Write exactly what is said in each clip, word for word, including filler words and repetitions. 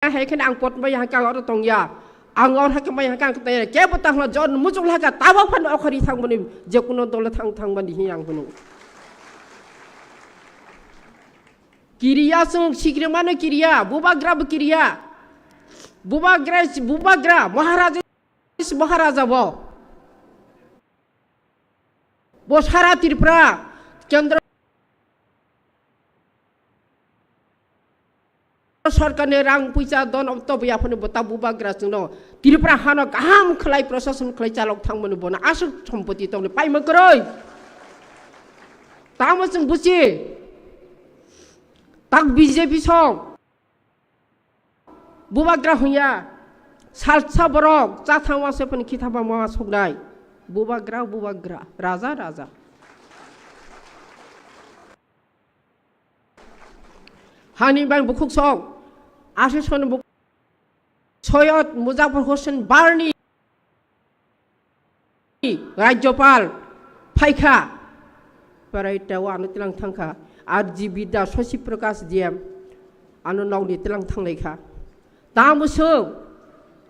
hai khe ang pot mai hangkang oro tongya. Ang or hai khe mai hangkang tongya. Kebo ta hla jon muchung laka tabo phan okhari thangmani je kuno dole thang thangmani hi ang hunu. Kiriya chwng sikrimano kiriya, bubagra bo kiriya. Bubagra, bubagra, Maharaja, Maharaja bo. Bo sara Tripura, Kendra Sorkarni rang puisa don obto buya phano bo ta bubagra chwngno Tripura hano kaham khlai, prosason khlai chalok thangmani bono aswk sompoti tongni paima kwrwi. Tamo chwng buchi tak B J P song bubagra hwnya salsa borok chathang wase phano khitha bangma soknai bubagra bubagra raja raja. Hani bang bukhuk song, Asison buk-, Soyod Muzafar Hossain Barni, Rajyopal, phaikha, parai tao ano tilang thangkha, R G B da Shashi Prakash D M, ano nokni tilang thanglaikha. Tamo song,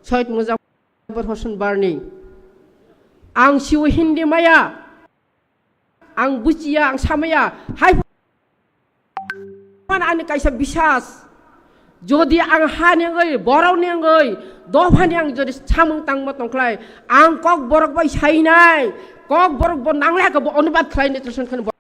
Soyod Muzafar Hossain Barni, ang siwo Hindi maya, ang buchiya, ang samaya, hai phan ani kaisa bisas. Jodi ang hani wngwi, borokni wngwi, dophani ang jodi samung tangma tongkhlai, ang kok borok bai sainai, kok borok bo nanglai ka bo onubad khlai ni twisan khani bo.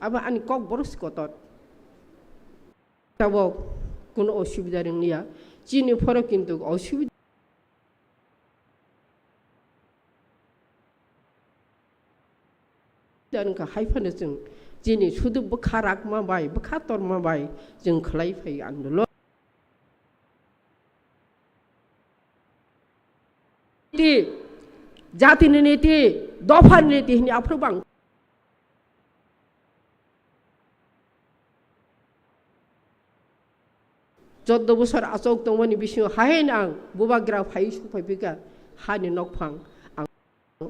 Abo ani kok borok si kotor. Tabok kuno osubida ringya. Chini phoro kintu osubida wngkha, hai phano chwng chini sudu bwkha rakma bai, bwkha torma bai chwng khlai phai andolon. Niti, jatini niti, dophani niti hini aphuru bang. Choddo bosor achuk tongmani bisingo haino ang bubagra phai sung phai phika hani nokphang ang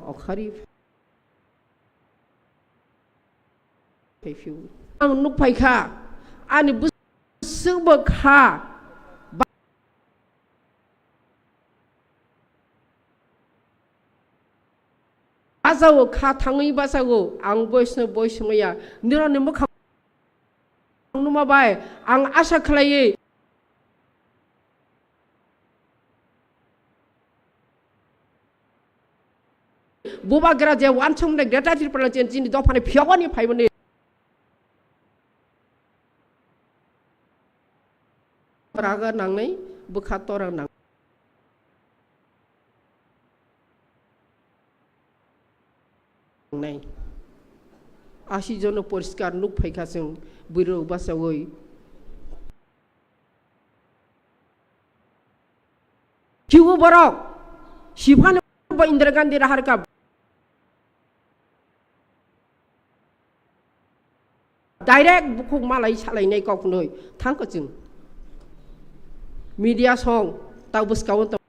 okhari phai phio. Ang nuk phai kha ani bwswk bo kha. Bachago kha thangwi bachago, ang boisno bois wngya, nirokni mwkhang numa bai ang asa khlaiwi. Bubagra je wansong de Greater Tipraland chini dophani phiyogoni phaimani. Raga nangnai, bwkha tora nang-, nangnai. Asi jono poriskar nuk phaikha chwng bwrwi rok bachawi. Kibo borok siphano bo Indira Gandhi raharka. Direct bukhuk malai salainai kok nui thangkha chwng. Media song tau bwskao tong.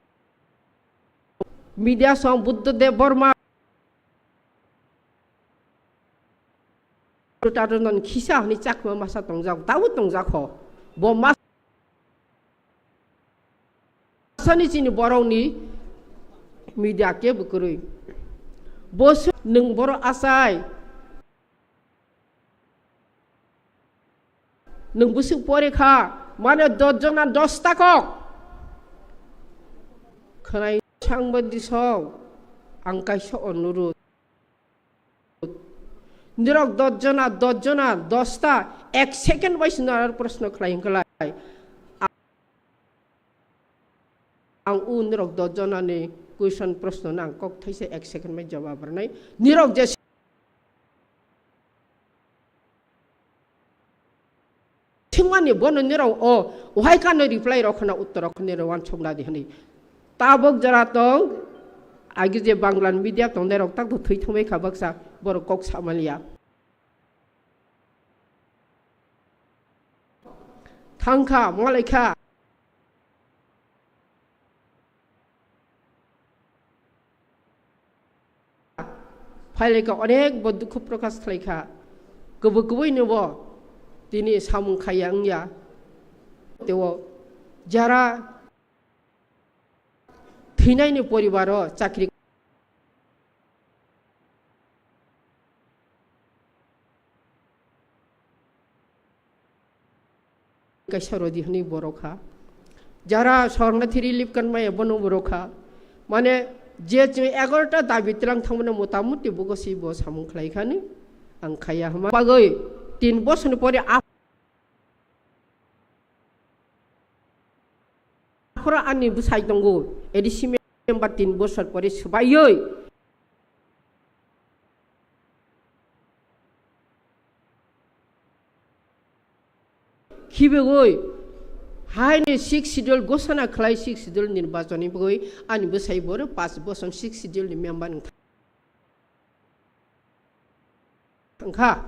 Media song Buddha Dev Borma. Tadon khisa hwnwi chakma masa tongjak, tabo tongjak ho. Bo mas- Asani chini borokni media kebo kwrwi. Bo se nwng borok achai. Nwng bwswk pore kha, mane dos jona dos ta kok. Khwnai sangbadik song, ang kaisa onurud. Nirok dos jona, dos jona, dos ta, ek second bai se nang proshno khlai hwnkhe lai. Ang u nirok dos jonani question proshno no ang kok thaisa ek second bai jawab rwnai. Nirok je swngmani bono nirok o wahai kano reply rok khna uttor rok khna nirok wansuk nadi hwnwi. Tabuk jora tong, agi je Bangla media tong nirok tak thwi thangbai kha baksa borok kok samaliya. Thangkha, malaikha. Phailaikha, onek bo dukhu prokash khlaikha. Kubui kubui no bo tini samung khaiya wngya. Teo jara thwinaini poribaro chakri kaisa rodi hwnwi borok kha. Jara sornathi relief kan maya bono borok kha. Mane je chwng egarota dabi tlang thangmani motamuti bugo si bo samung khlai khani ang khaiya hwnma bagwi tin bosorni pore aphuru ani bwsai tongo A D C member tin bosor pore swbaiwi. Khibigwi haini six schedule gosana khlai six schedule nirbachon ni bagwi ani bwsai boro paanch bosor six schedule ni member wng thangkha.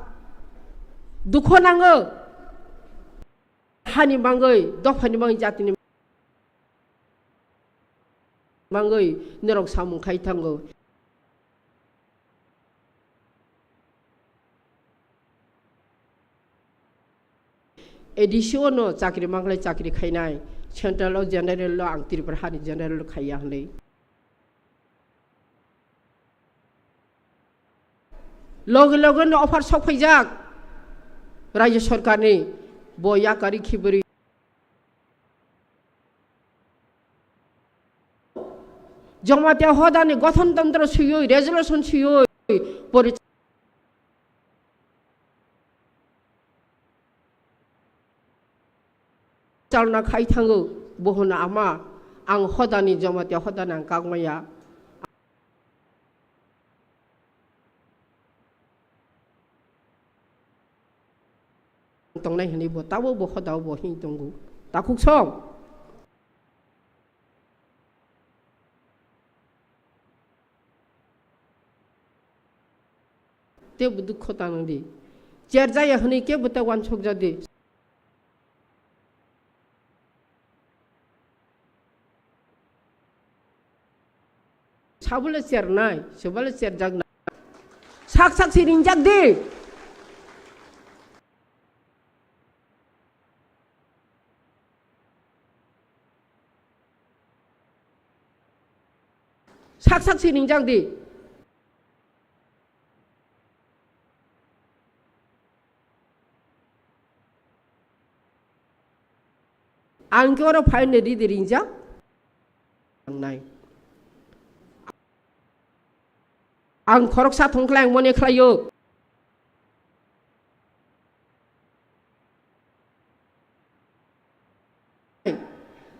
Dukho nango hani bangwi, dophani bangwi, jatini bangwi norok samung khai thango. A D C o no chakri manglai chakri khainai, central o general o ang Tripura hani general o khaiya hwnwi. Loge loge no offer sok phaijak Rajya Sarkarni, bo yakari khibiri. Jamatia hodani gothon tantro suyoi, resolution suyoi, pori chalna khai thango, bohono ama, ang hodani, Jamatia hodani ang kakmaya. Tongnai hwnwi bo tabo bo hodao bo hing tongo. Takhuk song. Tebo dukho tanang di. Cher jaya hwnwi kebo ta wansok jadi. Sabole chernai, sabole cherjaknai. Sak sak si ringjak di. Sak sak si ringjak di. Ang khe oro phaino ridi ringjak. Ang nai. Ang khoroksa thongkhlai ang mone khlaio.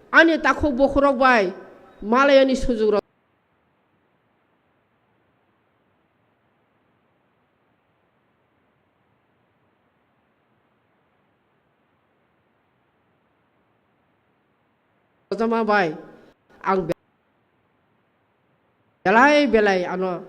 Ani takhuk bokhorok bai malai ani sujukrok. Jama bai ang be-, belai belai ano